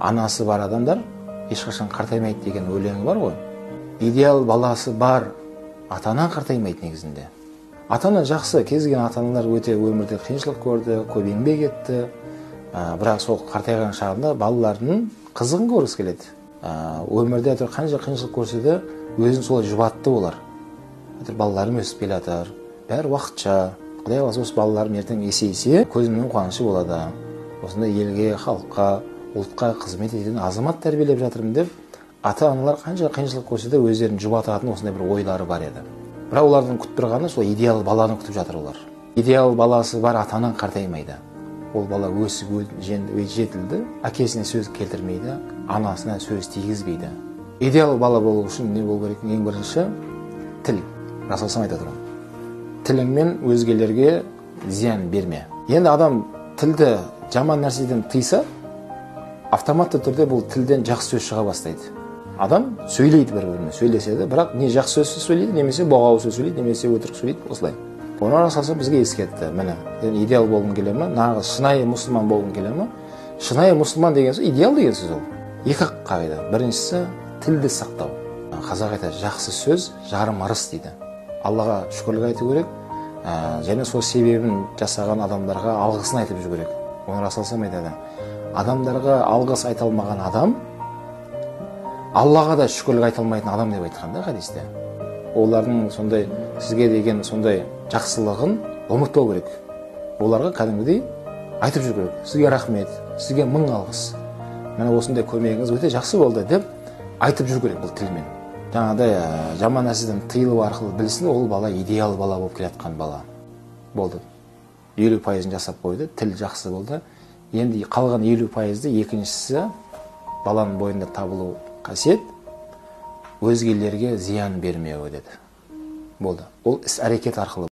Анасы бар адамдар ешқашан қартаймайды деген өлеңі бар ғой. Идеал баласы бар ата-ана қартаймайды негізінде. Ата-ана жақсы, кез келген ата-аналар өте өмірде қиыншылық көрді, көп еңбек етті. Бірақ сол қартайған шағында балаларының қызығын көргісі келеді. Өмірде әйтеуір қанша қиыншылық көрсе де өзін солай жұбатты олар. Әйтеуір балаларым өсіп келе жатыр, бәрі уақытша. Құдай қаласа осы балаларым ертең есейсе көзімнің қуанышы болады. Осындай елге, халыққа, ұлтқа қызмет ететін азамат тәрбиелеп жатырмын деп ата-аналар қанша қиыншылық көрсе де өздерін жұбататын осындай бір ойлары бар еді. Бірақ олардың күтіп тұрғаны сол идеал баланы күтіп жатыр олар. Идеал баласы бар ата-ана қартаймайды. Ол бала өсіп жетілді, әкесіне сөз келтірмейді, анасына сөз тигізбейді. Идеал бала болу үшін не болу керек? Ең бірінші тіл. Расылсам айтып отырмын. Тіліңмен өзгелерге зиян берме. Енді адам тілді жаман нәрседен тыйса, автоматты түрде бұл тілден жақсы сөз шыға бастайды. Адам сөйлейді, бір-бірімен сөйлеседі, бірақ не жақсы сөз сөйлейді, немесе боғауыз сөз сөйлейді, немесе өтірік сөйлейді, осылай. Оны расылсам бізге ескертті. Міне, сен идеал болғың келе ме? Нағыз шынайы мұсылман болғың келе ме? Шынайы мұсылман деген сөз идеал деген сөз ол. Екі қағида. Біріншісі тілді сақтау. Қазақ айтады, жақсы сөз жарым ырыс дейді. Аллаға шүкірлік айту керек, және сол себебін жасаған адамдарға алғысын айтып жүру керек. Оны расылсам айтады. Адамдарға алғыс айта алмаған адам Аллаға да шүкірлік айта алмайтын адам деп айтқан да хадисте. Олардың сондай сізге деген сондай жақсылығын ұмытпау керек. Оларға кәдімгідей айтып жүру керек. Сізге рахмет, сізге мың алғыс. Міне осындай көмегіңіз өте жақсы болды деп айтып жүру керек бұл тілмен. Жаңағыдай жаман нәрседен тыйылу арқылы білсін, ол бала идеал бала болып келе жатқан бала болды. 50%-ын жасап қойды, тіл жақсы болды. Енді қалған 50%-ды екіншісі баланың бойында табылу қасиет, өзгелерге зиян бермеуі деді. Болды. Ол іс әрекет арқылы.